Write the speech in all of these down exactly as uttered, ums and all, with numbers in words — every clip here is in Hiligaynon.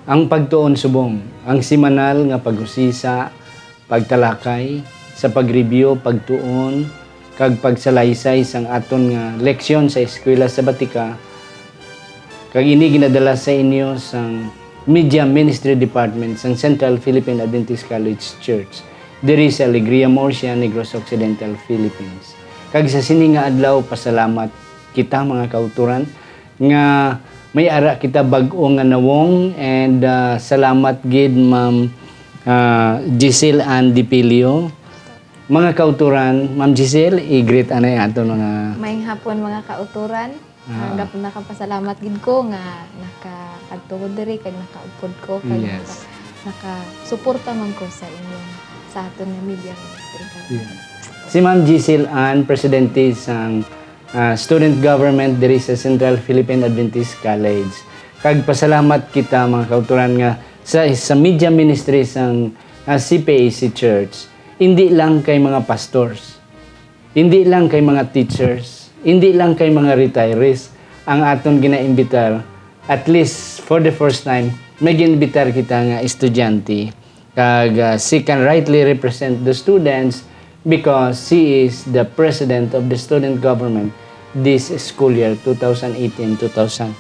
Ang pagtuon subong, ang semanal nga pag-usisa, pagtalakay, sa pag-review, pagtuon, kag pagsalaysay sang aton nga leksyon sa Eskwela Sabatika, kag ini ginadala sa inyo sang Media Ministry Department sang Central Philippine Adventist College Church, diri sa Alegria Murcia, Negros Occidental, Philippines. Kag sa sini nga adlaw, pasalamat kita, mga kauturan, nga may ara kita bag-o nga nawong, and, ah, salamat gid, Ma'am, ah, Giselle Ann Dipilio. Mga kauturan, Ma'am Giselle, i-greet anay aton mga Maayong hapon, mga kauturan. Ah. Gap-, nakapasalamat gid ko nga nakakadto ko diri kag nakaupod ko kag Yes. naka-, nakasuporta man ko sa inyong, sa aton nga media ministry karon. Yes. Si Ma'am Giselle Ann, presidente sang, ah, student government diri sa Central Philippine Adventist College. Kag pasalamat kita, mga kauturan, nga sa, sa media ministry sang, ah, C P A C Church, hindi lang kay mga pastors, hindi lang kay mga teachers, hindi lang kay mga retirees ang aton ginaimbitar. At least, for the first time, may ginimbitar kita nga estudyante. Kag, ah, she can rightly represent the students because she is the president of the student government this school year, two thousand eighteen, two thousand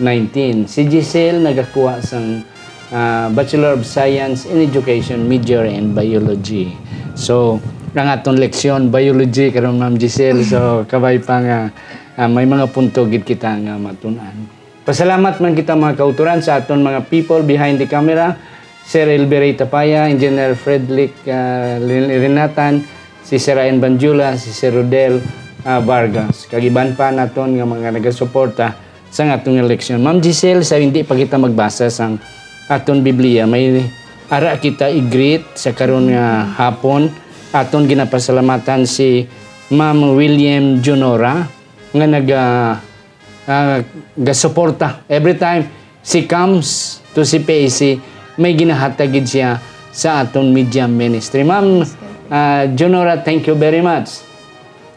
nineteen. Si Giselle nagakuha sang, ah, Bachelor of Science in Education, major in Biology. So, ang aton leksyon, Biology, karon, Ma'am Giselle. So, kabay pa nga, ah, may mga punto gid kita nga matun-an. Pasalamat man kita, mga kauturan, sa aton mga people behind the camera, Sir Elberay Tapaya, Engineer Frederick, ah, Lin-, Rinatan, si Sir Ryan Banjula, si Sir Rodel, ah, Vargas, kag iban pa naton nga mga nagasuporta sa aton nga leksyon. Ma'am Giselle, sa hindi pa kita magbasa sang aton Biblia, may ara kita i-greet sa karon nga hapon. Aton ginapasalamatan si Ma'am William Junora nga naga, ah, gasuporta. Every time she comes to C P A C, may ginahatag gid siya sa aton media ministry. Ma'am, Yes, sir. ah, Junora, thank you very much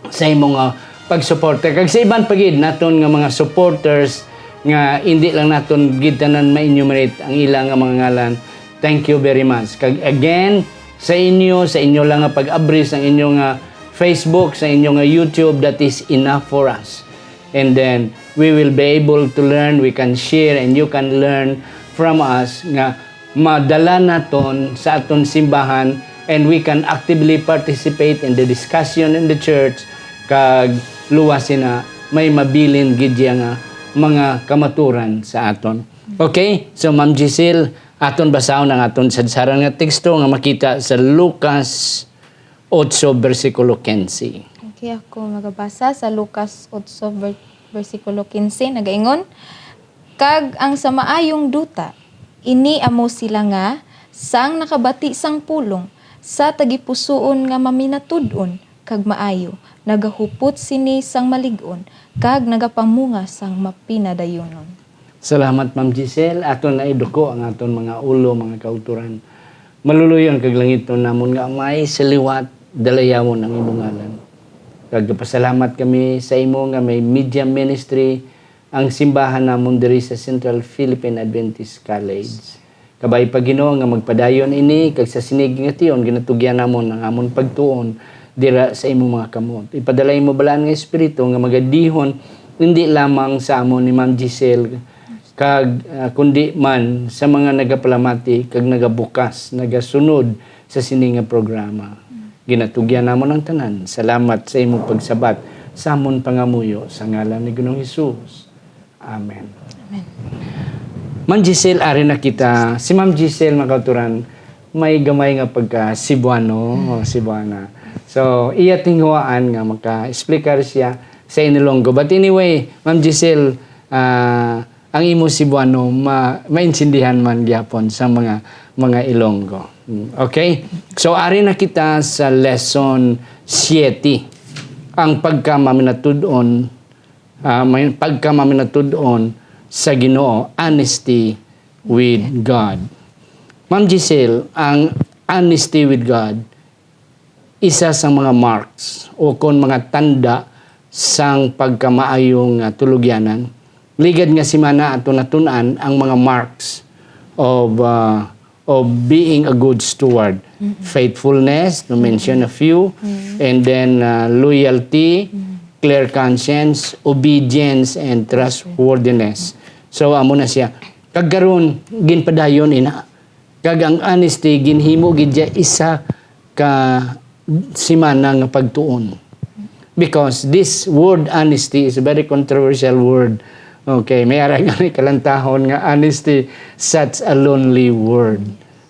sa imong, ah, pagsuporta. Kag sa iban pa gid naton nga mga supporters nga hindi lang naton gid tanan ma-enumerate ang ila nga mga ngalan. Thank you very much. Kag again, sa inyo, sa inyo lang nga pag-abri sa inyo nga Facebook, sa inyo nga YouTube, that is enough for us. And then, we will be able to learn, we can share, and you can learn from us nga madala naton sa aton simbahan, and we can actively participate in the discussion in the church, kag luwas sina may mabilin gid iya nga mga kamaturan sa aton. Okay, so Ma'am Giselle, aton basahon ang aton sadsaran nga teksto nga makita sa Lucas otso, bersikulo quince. Okay, ako magabasa sa Lucas otso, ber-, bersikulo quince, nagaingon, "Kag ang sa maayong duta, ini amo sila nga, sang nakabati sang pulong sa tagipusoon nga maminatud-on kag maayo, nagahupot sini sang malig-on, kag nagapamunga sang mapinadayunon." Salamat, Ma'am Giselle. Aton na iduko ang aton mga ulo, mga kauturan. Maluluyon kag langiton namon nga Amay sa liwat, dalayawon ang imong ngalan. Kag gapasalamat kami sa imo nga may media ministry ang simbahan namon diri sa Central Philippine Adventist College. Kabay pa, Ginoo, nga magpadayon ini, kag sa sini nga tion ginatugyan namon ang amon pagtuon dira sa imong mga kamot. Ipadala imo balaan nga espiritu nga magadihon hindi lamang sa amon ni Ma'am Giselle, kag, ah, kundi man sa mga nagapalamati kag nagabukas, nagasunod sa sini nga programa. Ginatugyan namon ang tanan. Salamat sa imong pagsabat sa amon pangamuyo, sa ngalan ni Ginoong Hesus. Amen. Amen. Ma'am Giselle, ari na kita. Si Ma'am Giselle, mga kauturan, may gamay nga pagka Cebuano o Cebuana. So, iya tinguhaan nga maka-explicar siya sa Inilonggo. But anyway, Ma'am Giselle, ah, ang imo Cebuano, ma-, maintindihan man gyapon sa mga, mga Ilonggo. Mm, okay? So, ari na kita sa lesson siete. Ang pagkamaminatud-on, ah, may pagkamaminatud-on sa Ginoo, honesty with God. Ma'am Giselle, ang honesty with God, isa sa mga marks o kon mga tanda sang pagkamaayo nga tulogyanan. Ligad nga semana ato natun-an ang mga marks of, uh, of being a good steward. Faithfulness, to mention a few, and then, uh, loyalty, clear conscience, obedience, and trustworthiness. So, amo na siya. Kag karon, ginpadayon ina. Kag ang honesty, ginhimo gid siya isa ka simana nga pagtuon. Because this word honesty is a very controversial word. Okay, may ara nga may kalantahon nga honesty, such a lonely word.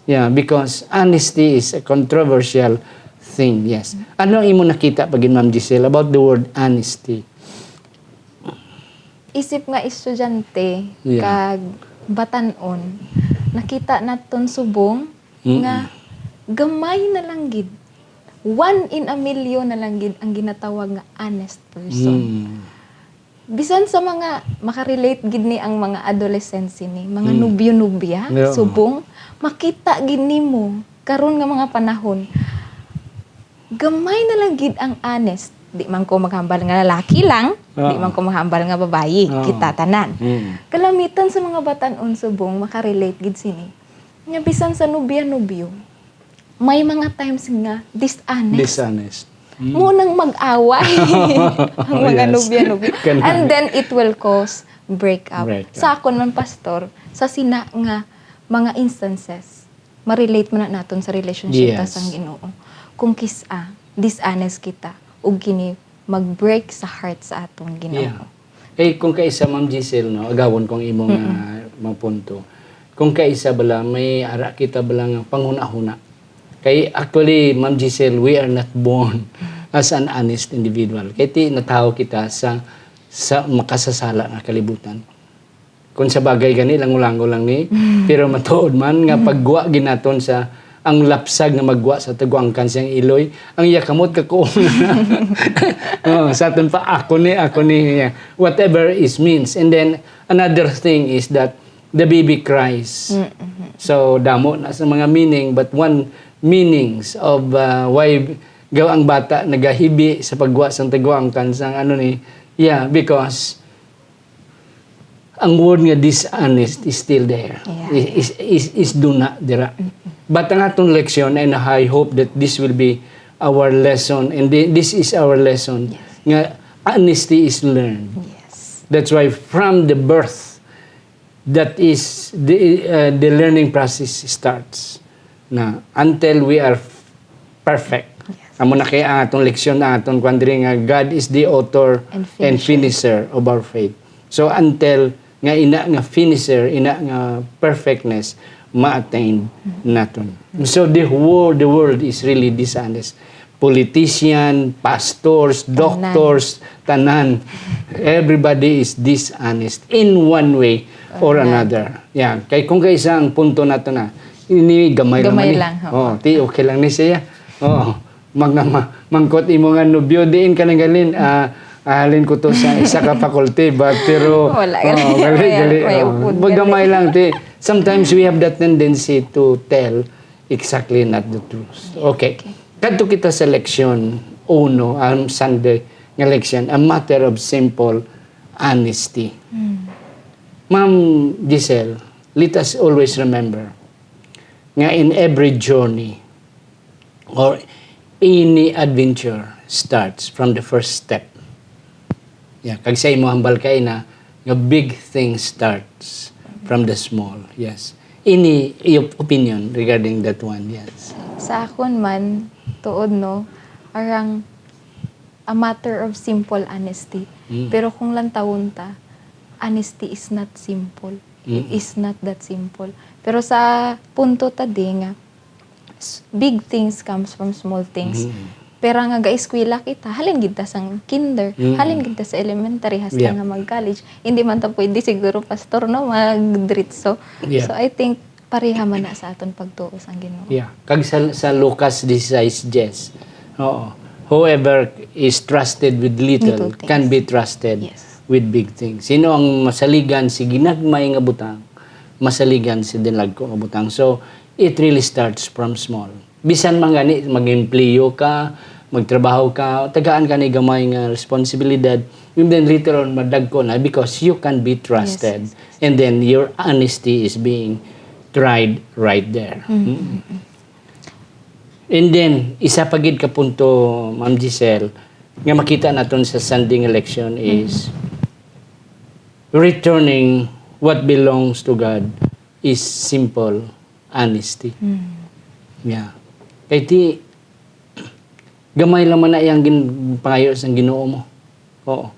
Yeah, because honesty is a controversial thing, yes. Ano ang imo nakita pa gid, Ma'am Giselle, about the word honesty? Isip nga estudyante Yeah. kag batan-on, nakita naton subong Mm-mm. nga gamay na lang gid. One in a million na lang gid ang ginatawag nga honest person. Mm. Bisan sa mga, makarelate gid ni ang mga adolescents ini, mga Mm. nobyo-nobya, Yeah. subong, makita gid nimo karon nga mga panahon. Gamay na lang gid ang honest. Di man ko maghambal nga lalaki lang, di Ah. man ko maghambal nga babayi, Ah. kita tanan. Mm. Kalamitan sa mga batan-on subong makarelate gid sini. Nga bisan sa nobya-nobyo, may mga times nga dishonest. Dishonest. Mm. Mo nang mag-away ang mga Yes. nobya-nobyo. Kanang- And then it will cause breakup. Breakup. Sa akon man, pastor, sa sina nga mga instances, ma-relate man na naton sa relationship ta Yes. sang Ginoo. Kung kis-a, dishonest kita, ug kini mag-break sa heart sa atong Ginoo. Yeah. Eh, kung kaisa, Ma'am Giselle, no, agawon kong imong, ah, mga punto. Kung kaisa bala, may ara kita bala nga panghuna-huna. Kay actually, Ma'am Giselle, we are not born as an honest individual. Kay ti natawo kita sa, sa makasasala nga kalibutan. Kung sa bagay gani, lango-lango lang ni, pero matuod man nga paggwa ginaton sa ang lapsag nga maggwa sa taguangkan siyang iloy, ang iya kamot kakuon. Oh, sa aton pa, ako ni, ako ni, yeah. Whatever is means. And then, another thing is that the baby cries. So, damo na sa mga meaning, but one meanings of, uh, why gaw ang bata nagahibi sa paggwa sang taguangkan sang ano ni, yeah, because ang word nga dishonest is still there. Yeah. Is, is, is, is duna dira. But ang atong leksyon, and I hope that this will be our lesson, and thi- this is our lesson, Yes. nga honesty is learned. Yes. That's why from the birth, that is the, uh, the learning process starts. Na until we are perfect. Yes. Amo na kay ang atong leksyon, ang atong kwan diri nga God is the author And and finisher. finisher of our faith. So until nga ina nga finisher, ina nga perfectness ma-attain naton. So the whole the world is really dishonest. Politician, pastors, Tanan. doctors, tanan. Everybody is dishonest in one way or Or another. Yeah. Kay kung kaisa ang punto nato na, ini gamay, Gamay lang, lang, man eh. Oo. Oh, ti okay lang ni siya. Oh, mga ma- mangkot imo nga nobyo, diin ka nanggalin, ah, ahalin ko to sa isa ka faculty, but pero Wala, oh, gali. gali, May- gali. may Oh. upod, Pag gali. Gamay lang ti. Sometimes we have the tendency to tell exactly not the truth. Okay. Kadto kita sa leksyon uno, ang Sunday nga leksyon, a matter of simple honesty. Ma'am Giselle, let us always remember nga in every journey or any adventure starts from the first step. Yeah, kag sa imo hambal kaina nga big things starts from the small. Yes. Any your opinion regarding that one? Yes. Sa akon man, tuod no, arang a matter of simple honesty. Mm. Pero kung lantawon ta, honesty is not simple. It Mm. is not that simple. Pero sa punto ta di nga, s- big things comes from small things. Mm. Pero nga ga-eskwela kita, halin gid ta sang kinder, Mm. halin gid ta sa elementary, hasta Yeah. nga mag-college. Hindi man ta pwede siguro, pastor, no, magdiritso. Yeah. So I think pareha man na sa aton pagtuo sang Ginoo. Yeah. Kag sa, sa Lucas dieciséis diez. Oo. Whoever is trusted with little, Little things. Can be trusted Yes. With big things. Sino ang masaligan sa ginagmay nga butang, masaligan sa dinlagko nga butang. So, it really starts from small. Bisan man gani, mag-empleyo ka, magtrabaho ka, tagaan ka ni gamay nga responsibilidad, and then later on, madagko na because you can be trusted. Yes, yes, yes. And then, your honesty is being tried right there. Mm. And then, isa pa gid ka punto, Ma'am Giselle, nga makita naton sa Sunday nga leksyon is returning what belongs to God is simple honesty. Mm. Yeah. Kay ti, gamay lang man na iyang gin-, pangayo sang Ginoo mo. Oo.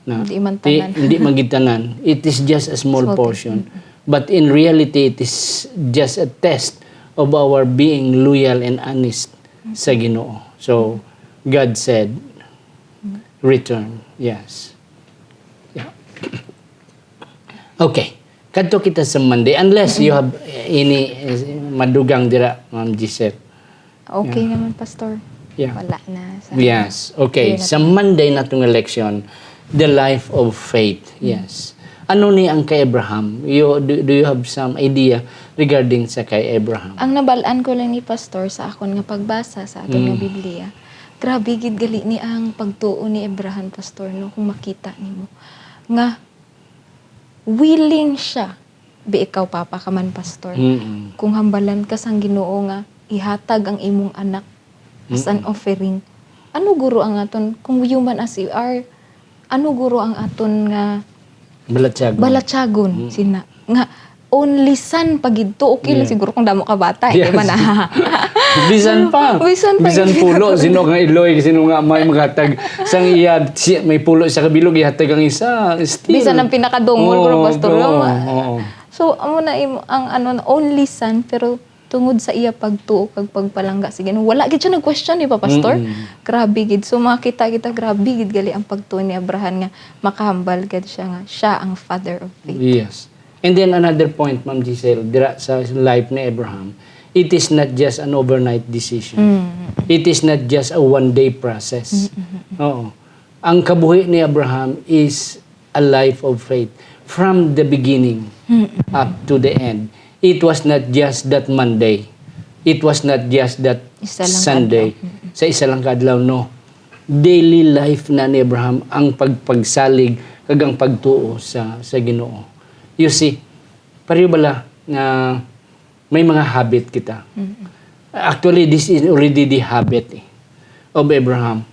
Na, Hindi man ti, tanan. Hindi man gid tanan. It is just a small Small portion. Thing. Mm. But in reality, it is just a test of our being loyal and honest sa Ginoo. So, God said, "Return." Yes. Yeah. Okay. Kadto kita sa Monday. Unless you have any, eh, madugang dira, Ma'am Giselle. Okay Yeah. naman, Pastor. Yeah. Wala na. Sa Yes. Okay. Yun na Sa to. Monday na tong election, the life of faith. Mm. Yes. Ano ni ang kay Abraham? You, do, do you have some idea regarding sa kay Abraham? Ang nabalaan ko lang ni Pastor sa akon nga pagbasa sa aton nga Mm. Biblia, grabe gid gali ni ang pagtuo ni Abraham, Pastor, no, kung makita nimo nga willing siya, bi ikaw papa ka man, Pastor, Mm-mm. kung hambalan ka sang Ginoo nga ihatag ang imong anak as an Mm-mm. offering, ano guro ang aton, kung human as we are, ano guro ang aton nga Balatyagon. balatyagon, Mm. sina, nga only son pa gid to, okay lang Yeah. siguro kung damo ka bata, eh, Yes. di ba na? Bisan pa. Bisan pa Bisan gid. pulo, sino nga iloy, sino nga may maghatag sang iya, si, may pulo sa kabilog, ihatag ang isa, still. Bisan ang pinakadungol, Oo, pero pastor, oo, nga ma-, oo. So, amo na im-, ang ano, only son, pero tungod sa iya pagtuo kag pagpalangga sa Ginoo, wala gid siya nag-question, di ba, Pastor? Mm-mm. Grabe gid. So, makita kita, grabe gid gali ang pagtuo ni Abraham nga makahambal gid siya nga siya ang father of faith. Yes. And then another point, Ma'am Giselle, dira sa life ni Abraham, it is not just an overnight decision. Mm. It is not just a one-day process. Mm, mm, mm. Oo. Ang kabuhi ni Abraham is a life of faith from the beginning Mm, mm, up mm. to the end. It was not just that Monday. It was not just that Isa lang Sunday. adlaw. Mm, mm. Sa isa lang ka adlaw, no. Daily life na ni Abraham ang pagpagsalig kag ang pagtuo sa, sa Ginoo. You see, pareho bala nga may mga habit kita. Mm-mm. Actually, this is already the habit, eh, of Abraham,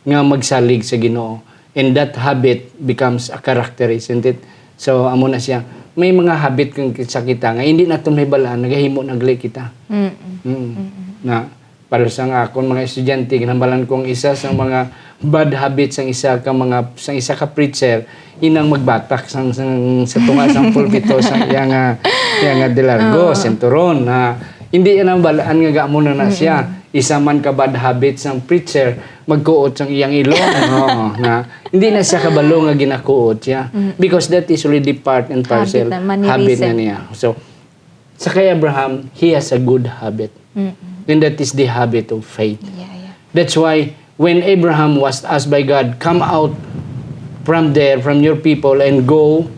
nga magsalig sa Ginoo. And that habit becomes a character, isn't it? So, amo na siya. May mga habit kung sa kita nga hindi naton mahibalaan, nagahimo na gali kita. Mm-mm. Mm. Mm-mm. Na, para sa nga akon mga estudyante, ginhambalan ko ang isa sa mga bad habits sang isa ka mga, sang isa ka preacher, inang magbatak sang, sang, sa tunga sang pulpito sang iya nga, iya nga delargo, Oo. sinturon, na hindi iya nabal-an nga amo na na siya. Mm-mm. Isa man ka bad habit sang preacher, magkuot sang iyang ilong. Oo, na hindi na siya kabalo nga ginakuot siya. Mm. Because that is already part and Habit parcel, na, habit na mannerism. niya. So, sa kay Abraham, he has a good habit. Mm-mm. And that is the habit of faith. Yeah, yeah. That's why when Abraham was asked by God, "Come out from there, from your people, and go,"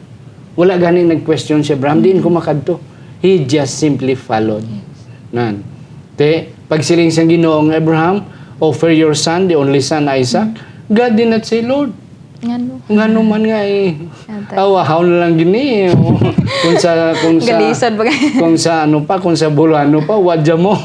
wala gani nag-question si Abraham, "Diin ko Mm. makadto?" He just simply followed. Yes. Nan. Te, pagsiling sang Ginoo nga, "Abraham, offer your son, the only son, Isaac." Mm. God did not say, "Lord, Ngano? Ngano man nga, eh, Atay. awahaw na lang gini, eh." Kung sa, kung sa, Galisod ba kayo? kung sa ano pa, kung sa Bulano pa, wadya mo.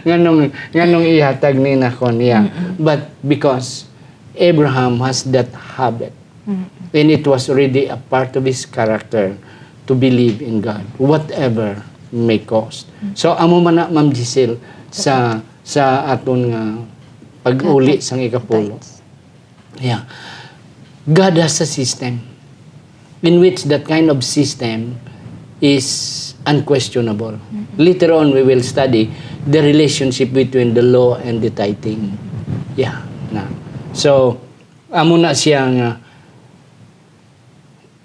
Nganong, nganong ihatag ni nakon, yeah. Mm-mm. But because Abraham has that habit, Mm-mm. and it was already a part of his character to believe in God, whatever may cost. Mm. So, amo man na, Ma'am Giselle, sa, sa aton nga pag-uli Tithes. sang ikapulo. Tithes. Yeah. God has a system in which that kind of system is unquestionable. Mm-mm. Later on, we will study the relationship between the law and the tithing. Yeah. Na. So, amo na siya nga,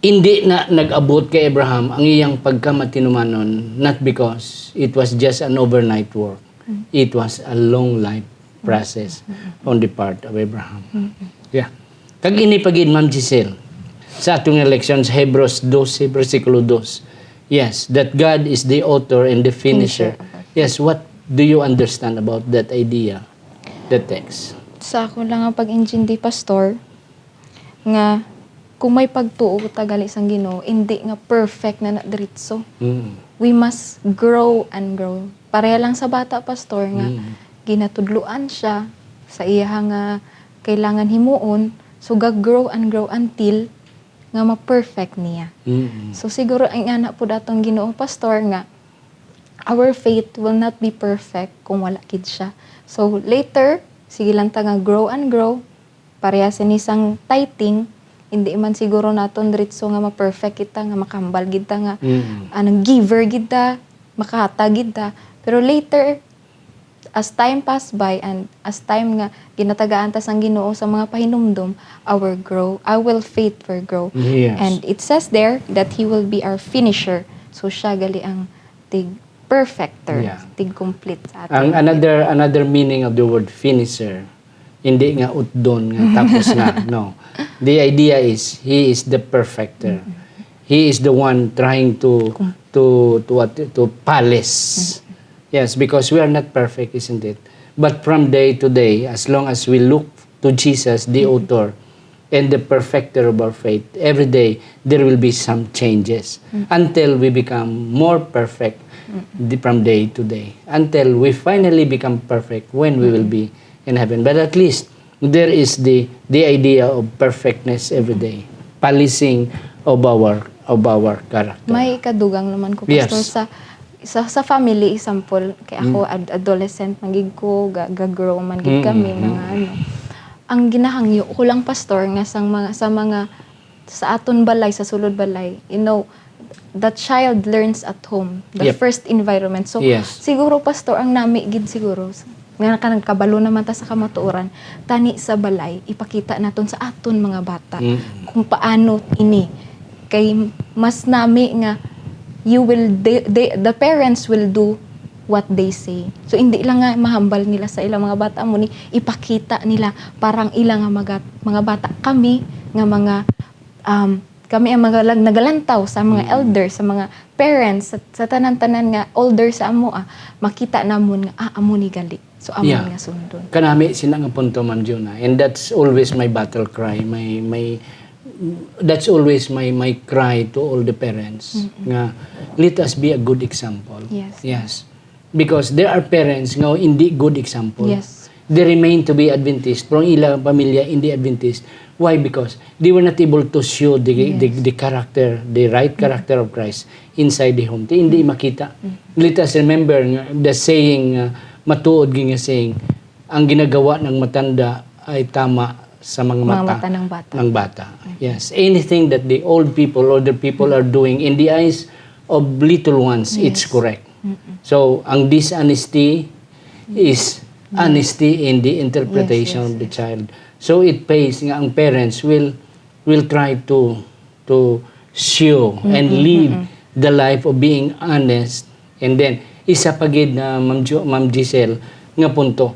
hindi na nag-abot kay Abraham ang iyang pagkamatinumanon, not because it was just an overnight work. Mm. It was a long life process Mm. on the part of Abraham. Mm. Yeah. Kag ini pa gid, Ma'am Giselle, sa atong election sa Hebrews doce, bersikulo dos. Yes, that God is the author and the finisher. Finisher of our faith. Yes, what do you understand about that idea, that text? Sa ako lang ang pag-intindi, Pastor, nga kung may pagtuo ta gali sang Ginoo, hindi nga perfect na na diretso. Mm. We must grow and grow. Pareha lang sa bata, Pastor, nga Mm. ginatudloan siya sa iya nga kailangan himuon, so ga-grow and grow until nga ma-perfect niya. Mm. So siguro ang ana pud atong Ginoo, Pastor, nga our faith will not be perfect kung wala gid siya. So later, sige lang ta nga grow and grow, pareha sini sang tithing, hindi man siguro naton diretso nga ma-perfect kita, nga makahambal gid ta, nga Mm. anong giver gid ta, makahatag gid ta. Pero later, as time pass by and as time nga ginatagaan ta sang Ginoo sa mga pahinumdom, our grow, our faith will grow. Yes. And it says there that He will be our finisher. So siya gali ang tig perfecter, Yeah. tig complete sa aton. Ang another, another meaning of the word finisher, hindi nga utdon nga tapos na, no. The idea is, he is the perfecter. Mm-hmm. He is the one trying to, Kum- to, to what, to polish. Mm-hmm. Yes, because we are not perfect, isn't it? But from day to day, as long as we look to Jesus, the Mm-hmm. author and the perfecter of our faith, every day there will be some changes Mm. until we become more perfect Mm. di-, from day to day, until we finally become perfect when we will Mm. be in heaven. But at least, there is the, the idea of perfectness every day, policing of our, of our character. May ikadugang naman ko, Yes. Pastor, sa, sa, sa family, example, kay ako, Mm. ad-, adolescent man gid ko, ga-, ga-grow man gid kami, Mm, mm. mga ano. Ang ginahangyo ko lang, Pastor, nga sang mga, sa mga, sa aton balay, sa sulod balay, you know, the child learns at home, the Yep. first environment. So, Yes. siguro, Pastor, ang nami gid siguro, s-, nga kanang kabalo naman ta sa kamatuoran, tani sa balay, ipakita naton sa aton mga bata Mm. kung paano ini. Kay mas nami nga you will, they, they, the parents will do what they say. So, hindi lang nga mahambal nila sa ilang mga bata, amo ni ipakita nila parang ilang nga mga, mga bata. Kami nga mga, um, kami ang mga lag-, nagalantaw sa mga Mm. elders, sa mga parents, sa, sa tanan-tanan nga older sa amo, ah, makita namon nga, ah, amo ni gali. So, amo Yeah. nga sundon. Kanami sina nga punto, Ma'am Juna. And that's always my battle cry, my, my, that's always my, my cry to all the parents Mm-mm. nga, let us be a good example. Yes. Yes. Because there are parents nga hindi good example. Yes. They remain to be Adventist, pero ang ilang pamilya hindi Adventist. Why? Because they were not able to show the, the, Yes. the character, the right Mm. character of Christ inside the home. Di, hindi Mm. makita. Mm. Let us remember nga the saying, uh, matuod gyud nga saying, "Ang ginagawa ng matanda ay tama sa mga Mga mata mata ng bata. ng bata." Mm. Yes. Anything that the old people, older people Mm. are doing in the eyes of little ones, it's Yes. correct. Mm-mm. So, ang dishonesty is Yes. honesty in the interpretation Yes, yes, of the yes. child. So, it pays nga ang parents will, will try to, to show and Mm-mm, live mm-mm. the life of being honest. And then, isa pa gid na, Ma'am Jo-, Ma'am Giselle, nga punto,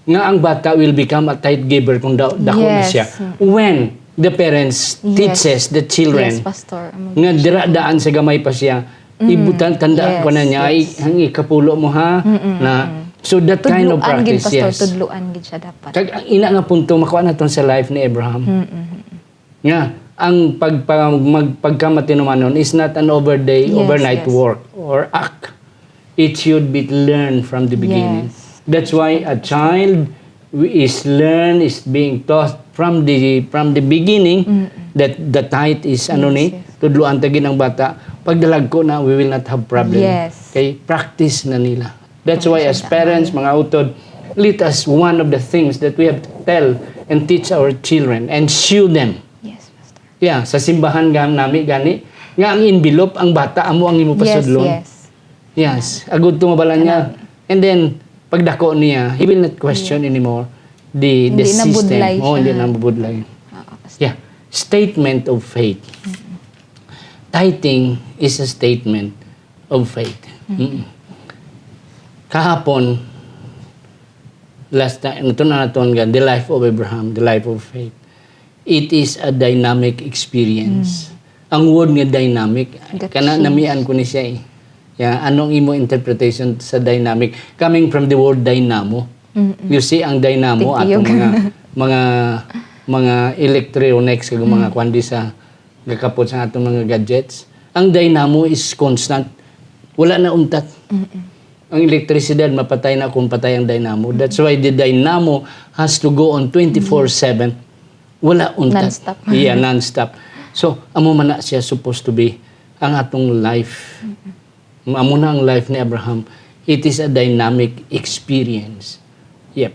nga ang bata will become a tithe giver kung da-, dako na Yes, siya. mm. When the parents Yes. teaches the children Yes, Pastor. Amo nga gyud siya. dira daan sa gamay pa siya, Mm. ibutan, tandaan ko na Yes, niya, ay, yes. ang ikapulo mo, ha? Mm-mm, Na, mm. so that kind of Tudloan gid, practice, Pastor, yes. tudloan gid siya dapat. Kag ang ina nga punto, makuha naton sa life ni Abraham. Mm-mm, mm-mm. Nga, ang pagpa-, mag-, pagkamatinumanon is not an overday, Yes, overnight yes. work or act. It should be learned from the beginning. Yes. That's why a child is learned, is being taught from the, from the beginning Mm-mm. that the tithe is, ano Yes, ni, yes. tudloan ta gid ang bata. Pag dalagko na, we will not have problem. Yes. Kay practice na nila. That's why as Practice na. parents, mga utod, let us, one of the things that we have to tell and teach our children and show them. Yes, Pastor. Yeah, sa simbahan nga nami gani, nga ang envelope, ang bata, amo ang imo Yes, pasudlon. yes. Yes, agud to mabala niya. Kanang And then, pagdako niya, he will not question Yeah. anymore the, the Hindi na system. budlay Oh, hindi siya. na mabudlay. Oo, basta. Yeah. Statement of faith. Mm-mm. Tithing is a statement of faith. Mm-mm. Mm-mm. Kahapon, last time, ito na naton nga, the life of Abraham, the life of faith. It is a dynamic experience. Mm. Ang word nga dynamic, Got kana changed. namian ko ni siya eh. Ya, anong imo interpretation sa dynamic? Coming from the word dynamo. Mm-mm. You see, ang dynamo, Tigtiyog. atong mga, mga, mga electronics kag mga Mm. kwan di sa gakapot sa atong mga gadgets. Ang dynamo is constant. Wala na untat. Mm-mm. Ang elektrisidad mapatay na kung patay ang dynamo. That's why the dynamo has to go on twenty-four seven. Wala untat. Non-stop. Yeah, non-stop. So, amo man na siya supposed to be ang atong life. Mm-mm. Amo na ang life ni Abraham. It is a dynamic experience. Yep.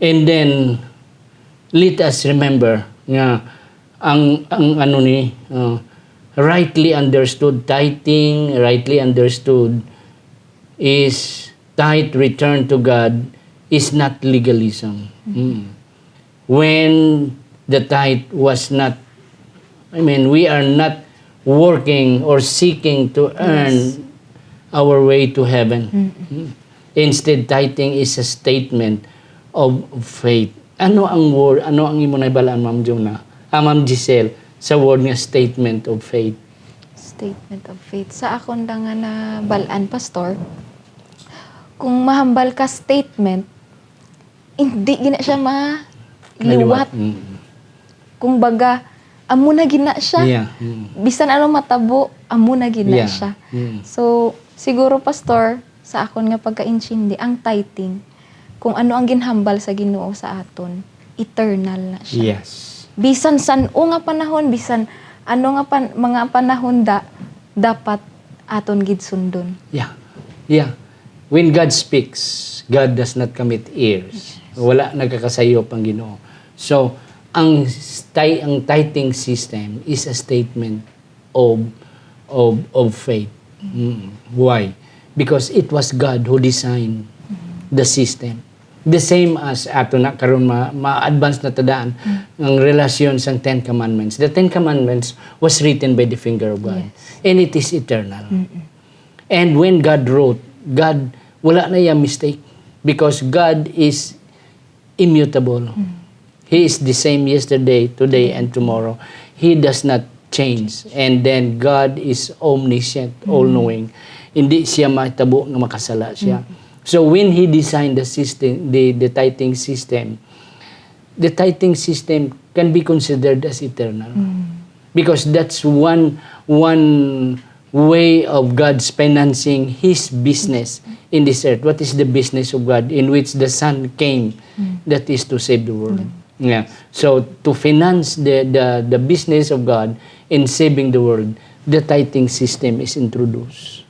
And then, let us remember nga ang, ang ano ni, uh, rightly understood, tithing, rightly understood, is tithe return to God is not legalism. Mm. When the tithe was not, I mean, we are not working or seeking to earn Yes. our way to heaven. Mm-mm. Mm. Instead, tithing is a statement of faith. Ano ang word, ano ang imo nahibalaan, Ma'am Jonah? Ah, Ma'am Giselle, sa word nga statement of faith. Statement of faith. Sa akon lang nga nabal-an, Pastor, kung mahambal ka statement, hindi gina siya ma-, Maliwat. liwat. Mm. Kung baga, amo na gina siya. Yeah. Mm. Bisan ano matabo, amo na gina Yeah. siya. Mm. So, siguro, Pastor, sa akon nga pagkaintindi, ang tithing, kung ano ang ginhambal sa Ginoo sa aton, eternal na siya. Yes. Bisan san-o nga panahon, bisan ano nga pan-, mga panahon da, dapat aton gid sundon. Yeah. Yeah. When God speaks, God does not commit errors. Yes. Wala nagkakasayop ang Ginoo. So, ang sti-, ang tithing system is a statement of, of, of faith. Mm. Why? Because it was God who designed the system. The same as ato na karon ma-, ma-advance na ta daan ang relasyon sang Ten Commandments. The Ten Commandments was written by the finger of God. Yes. And it is eternal. Mm-mm. And when God wrote, God, wala na iya mistake. Because God is immutable. Mm. He is the same yesterday, today, and tomorrow. He does not change. And then God is omniscient, Mm. all-knowing. Hindi siya matabo nga makasala siya. Mm. So when he designed the system, the, the tithing system, the tithing system can be considered as eternal. Mm. Because that's one, one way of God's financing his business in this earth. What is the business of God in which the Son came? Mm. That is to save the world. Mm. Yeah. So, to finance the, the, the business of God in saving the world, the tithing system is introduced.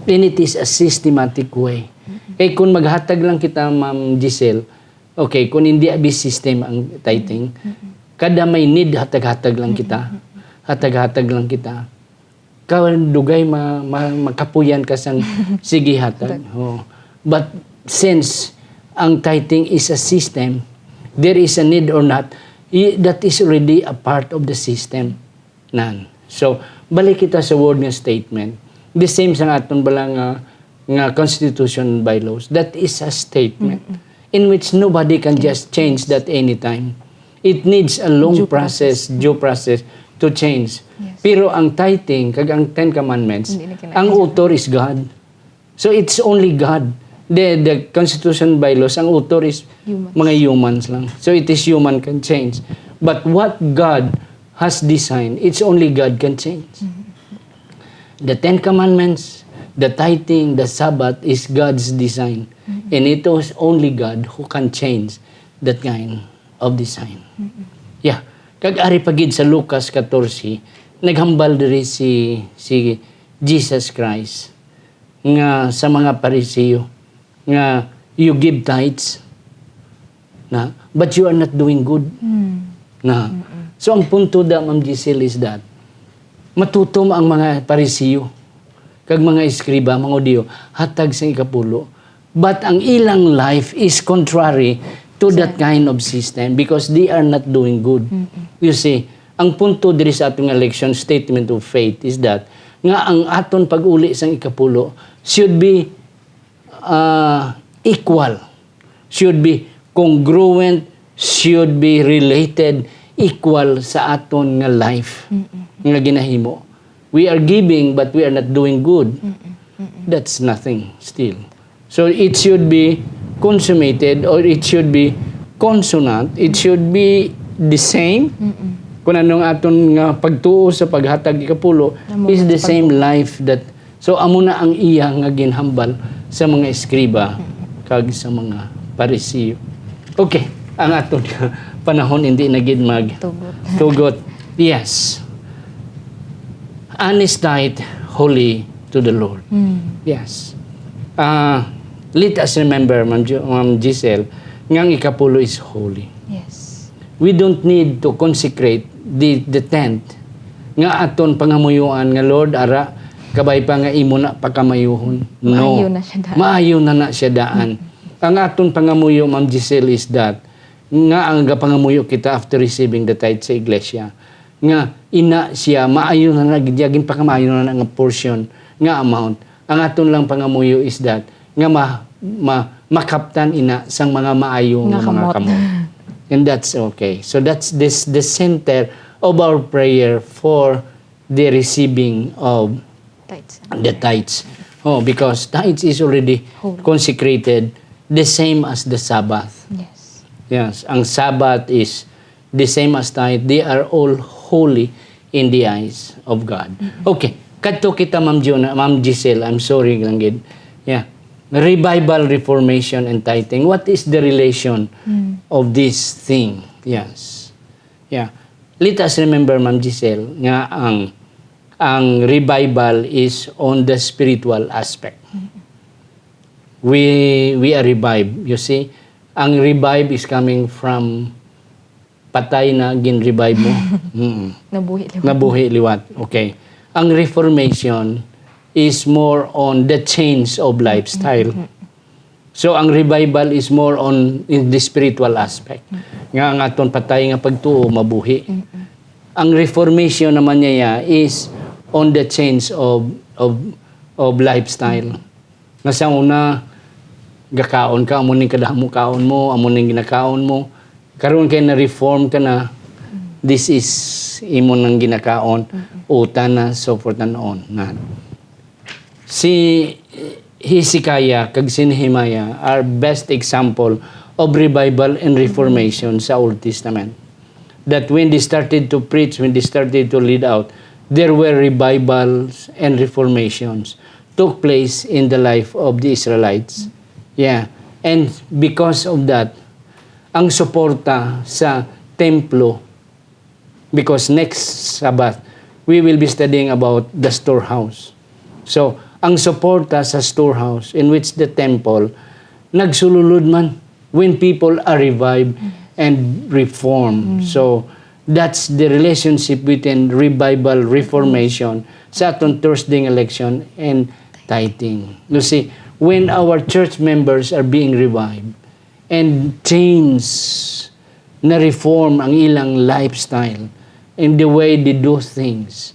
And it is a systematic way. Mm-mm. Kay kung maghatag lang kita, Ma'am Giselle, okay, kung hindi abi system ang tithing, Mm-mm. kada may need, hatag-hatag lang kita. Mm-mm. Hatag-hatag lang kita. Kadugay ma-, ma-, makapuyan ka sang sige hatag. Hatag. Oh. But since ang tithing is a system, there is a need or not, i-, that is already a part of the system. Nan. So, balik kita sa word nga statement. The same sa aton bala nga, nga constitution and bylaws. That is a statement Mm-mm. in which nobody can just change that anytime. It needs a long Due process, process. due process to change. Yes. Pero ang tithing, kag ang Ten Commandments, Hindi na kinailangan. ang author is God. So it's only God. The, the constitution bylaws, ang author is Humans. mga humans lang. So it is human can change. But what God has designed, it's only God can change. Mm-hmm. The Ten Commandments, the tithing, the Sabbath is God's design. Mm-hmm. And it is only God who can change that kind of design. Mm-hmm. Yeah. Kag ari pa gid sa Lucas fourteen, naghambal diri si, si Jesus Christ nga sa mga Pariseo nga, "You give tithes, na, but you are not doing good." Hmm. Na. Mm-mm. So, ang punto da, Ma'am Giselle, is that matutom ang mga Pariseo kag mga eskriba, mga Hudiyo, hatag sa ikapulo. But ang ilang life is contrary to that Sa kind of system because they are not doing good. Mm-mm. You see, ang punto diri sa aton nga leksyon, statement of faith, is that nga ang aton pag-uli sang ikapulo should be, ah, equal, should be congruent, should be related, equal sa aton nga life Mm-mm. nga ginahimo. We are giving, but we are not doing good. Mm-mm. Mm-mm. That's nothing still. So it should be consummated or it should be consonant, it should be the same. Mm-mm. Kung anong aton nga pagtuo sa paghatag ikapulo Amo is na the sa same pagbuhat. Life that, so amo na ang iya nga ginhambal sa mga eskriba Mm-mm. kag sa mga Pariseo. Okay, ang aton panahon hindi na gid mag Tugot. Tugot. Yes. An is tithe holy to the Lord. Mm. Yes. Ah, let us remember, Ma'am Ju-, Ma'am Giselle, nga ang ikapulo is holy. Yes. We don't need to consecrate the, the tenth nga aton pangamuyoan nga, "Lord, ara, kabay pa nga imo na pakamayuhon." No. Maayo na siya daan. Maayo na na siya daan. Mm. Ang aton pangamuyo, Ma'am Giselle, is that nga ang gapangamuyo kita after receiving the tithe sa iglesia, nga ina siya, maayo na na gid, ginpakamaayo na na nga portion, nga amount. Ang aton lang pangamuyo is that, nga ma-, ma-, makaptan ina sang mga maayo Nga nga mga kamot. Kamot. And that's okay. So that's this, the center of our prayer for the receiving of Tithes. The tithes. Oh, because tithes is already Holy. Consecrated, the same as the Sabbath. Yes. Yes, ang Sabbath is the same as tithe. They are all holy in the eyes of God. Mm-mm. Okay, kadto kita, Ma'am Jonah, Ma'am Giselle, I'm sorry lang gid. Yeah. Revival, reformation, and tithing. What is the relation Mm. Of this thing? Yes. Yeah. Let us remember, Ma'am Giselle, nga ang, ang revival is on the spiritual aspect. Mm. We, we are revived. You see, ang revive is coming from patay na gin-revive mo. Mm. Nabuhi liwat. Nabuhi liwat. Okay. Ang reformation is more on the change of lifestyle. Mm-hmm. So, ang revival is more on in the spiritual aspect. Mm-hmm. Nga ang aton patay nga pagtuo mabuhi. Mm-hmm. Ang reformation naman niya is on the change of, of, of lifestyle. Nga sa una, gakaon ka, amo ning kadamo kaon mo, amo ning ginakaon mo. Karon kay na-reform ka na, this is imo nang ginakaon, Mm-mm. utan na, so forth and on. Na. Si Hezekiah kag si Nehemiah are best example of revival and reformation sa Old Testament. That when they started to preach, when they started to lead out, there were revivals and reformations took place in the life of the Israelites. Yeah. And because of that, ang suporta sa templo, because next Sabbath, we will be studying about the storehouse. So, ang suporta sa storehouse, in which the temple, nagsululod man when people are revived and reformed. Mm. So, that's the relationship between revival, reformation, sa aton Thursday nga leksyon, and tithing. You see, when our church members are being revived and change, na-reform ang ilang lifestyle and the way they do things,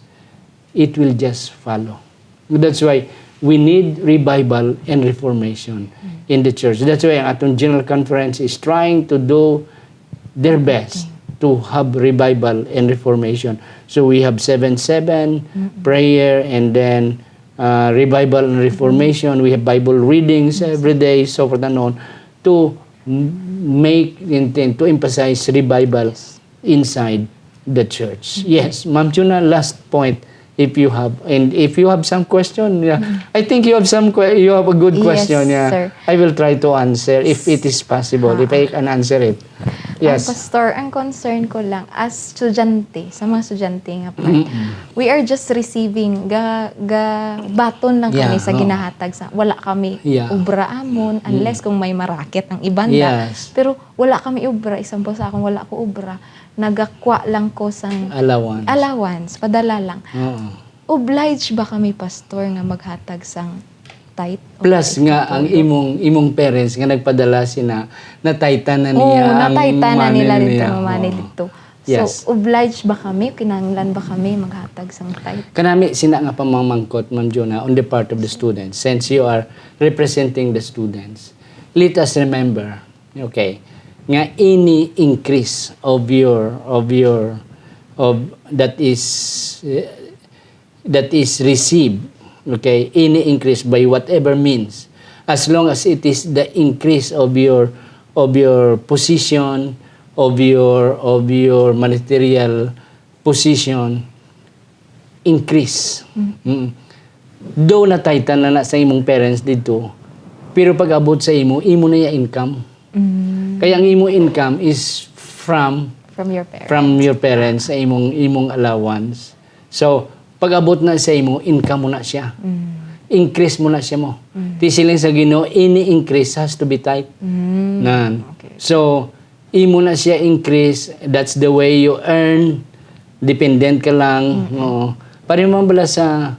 it will just follow. That's why we need revival and reformation in the church. That's why ang atong General Conference is trying to do their best to have revival and reformation. So we have seven seven, Mm-mm. prayer, and then, uh, revival and reformation. We have Bible readings every day, so forth and on, to m-, make and then to emphasize revival Yes. inside the church. Mm-hmm. Yes, Ma'am Juna, last point, if you have, and if you have some question, yeah, Mm-hmm. I think you have some que-, you have a good Yes, question, yeah. sir. I will try to answer if it is possible, if Ah. I can answer it. Yes. Ang pastor, ang concern ko lang, as estudyante, sa mga estudyante nga part, Mm-mm. we are just receiving, ga-, ga-, baton lang Yeah, kami sa oo. Ginahatag sa, wala kami Yeah. obra amon, Mm. unless kung may marakit ang ibanda. Yes. Pero wala kami obra, example sa akong wala ko obra, nagakwa lang ko sang Allowance. allowance, padala lang. Oo. Obliged ba kami, Pastor, nga maghatag sang tithe o Plus nga ang ikapolo? imong, imong parents nga nagpadala sina, nataytan na Oo, niya ang nataytan na money nila dito, niya. Ang money Oo. dito. So, Yes. obliged ba kami? Kinahanglan ba kami maghatag sang tithe? Kanami sina nga pamangmangkot, Ma'am Jonah, on the part of the students, since you are representing the students. Let us remember, okay, nga any increase of your, of your, of, that is, eh, that is received, okay, any increase by whatever means, as long as it is the increase of your, of your position, of your, of your material position, increase. Mm. Though na-titan na na sa imong parents didto, pero pag-abot sa imo, imo na ya income. Mm. Kaya ang imo income is from, From your parents. from your parents sa imong, imong allowance. So, pag-abot na sa imo, income mo na siya. Mm. Increase mo na siya mo. Mm. Ti siling sa Ginoo, any increase has to be tithe. Mm. Nan. Okay. So, imo na siya increase, that's the way you earn, dependent ka lang. Mm-mm. Oo. Pareho man bala sa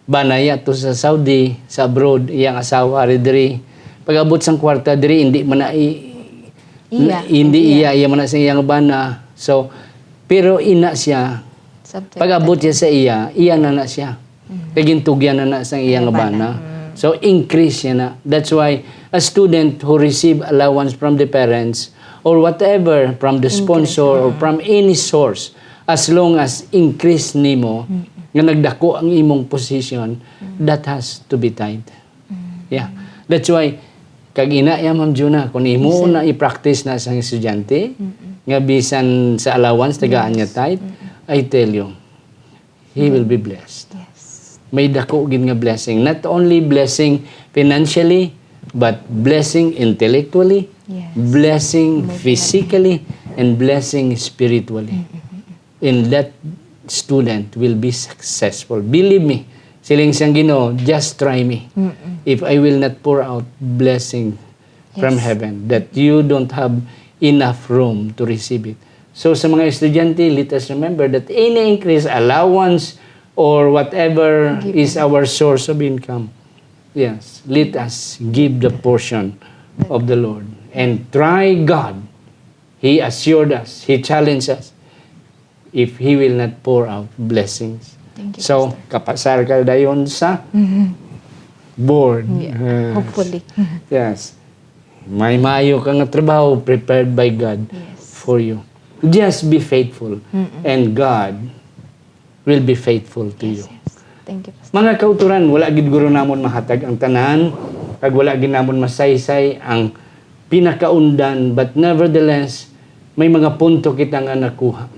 bana ya to sa Saudi, sa abroad, iyang asawa ari diri. Pag-abot sang kwarta diri, hindi man na i-, Iya. na-, hindi Iya. iya, iya man na sa iyang bana. So, pero ina siya, Subtitle. pag-abot siya sa iya, iya na na siya. Mm. Kay gintugyan na na sa iyang Ang bana. bana. Mm. So, increase siya na. That's why a student who receive allowance from the parents or whatever, from the Increase. sponsor or Mm. from any source, as long as increase nimo, Mm. nga nagdako ang imong position, Mm. that has to be tithe. Mm. Yeah. That's why, kag ina ya, Ma'am Juna, kung imo Bisan na i-practice na sang estudyante, Mm-mm. nga bisan sa allowance, tagaan niya Yes. tithe, Mm-mm. I tell you, he will be blessed. Yes. May dako gid nga blessing. Not only blessing financially, but blessing intellectually, Yes. blessing Emotionally. physically, and blessing spiritually. Mm-mm. And that student will be successful. Believe me, siling sang Ginoo, "Just try me. Mm-mm. If I will not pour out blessing from Yes. heaven, that you don't have enough room to receive it." So, sa mga estudyante, let us remember that any increase, allowance, or whatever Giving. is our source of income, yes, let us give the portion of the Lord and try God. He assured us, He challenged us, if He will not pour out blessings. Thank you, So, Pastor. kapasar ka dayon sa Mhm. board. Yeah, Yes. hopefully. Yes. May maayo ka nga trabaho prepared by God Yes. for you. Just be faithful, Mm-mm. and God will be faithful to Yes, you. yes. Thank you, Pastor. Mga kauturan, wala gid guro namon mahatag ang tanan, kag wala gid namon masaysay ang pinakaundan, but nevertheless, may mga punto kita nga nakuha.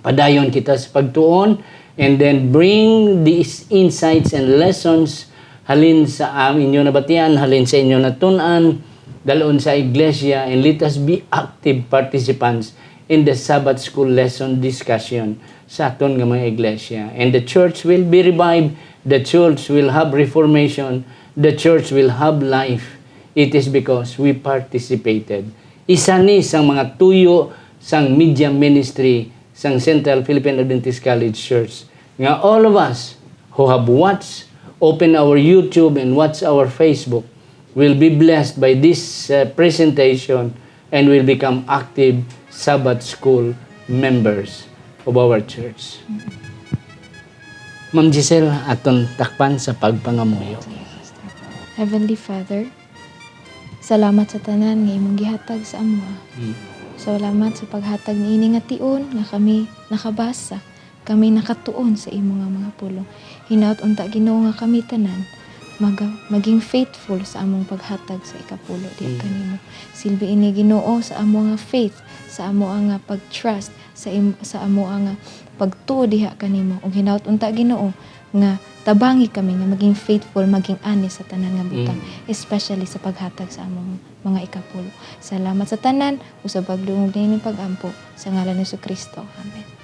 Padayon kita sa pagtuon, and then bring these insights and lessons halin sa, um, inyo nabatian, halin sa inyo natun-an, dalon sa iglesia, and let us be active participants in the Sabbath School lesson discussion sa aton nga mga iglesia. And the church will be revived, the church will have reformation, the church will have life. It is because we participated. Isa ni sang mga tuyo sang media ministry sang Central Philippine Adventist College Church, nga all of us who have watched, open our YouTube and watch our Facebook will be blessed by this, uh, presentation and will become active Sabbath School members of our church. Ma'am Giselle, aton takpan sa pagpangamuyo. Heavenly Father, salamat sa tanan nga imong gihatag sa amoa. Mm. Salamat sa paghatag niini nga tion nga kami nakabasa, kami nakatuon sa imo nga mga pulong. Hinaut unta, Ginoo, nga kami tanan maga-, maging faithful sa among paghatag sa ikapulo diha Mm. kanimo. Silbi ini, Ginoo, sa amo nga faith, sa amo nga pag-trust, sa im-, sa amo nga pagtuo diha kanimo. Ug hinaut unta, Ginoo, nga tabangi kami nga maging faithful, maging honest sa tanan nga butang, Mm. especially sa paghatag sa among mga ikapulo. Salamat sa tanan, usab pagdungog nining pag-ampo sa ngalan ni Jesucristo. Amen.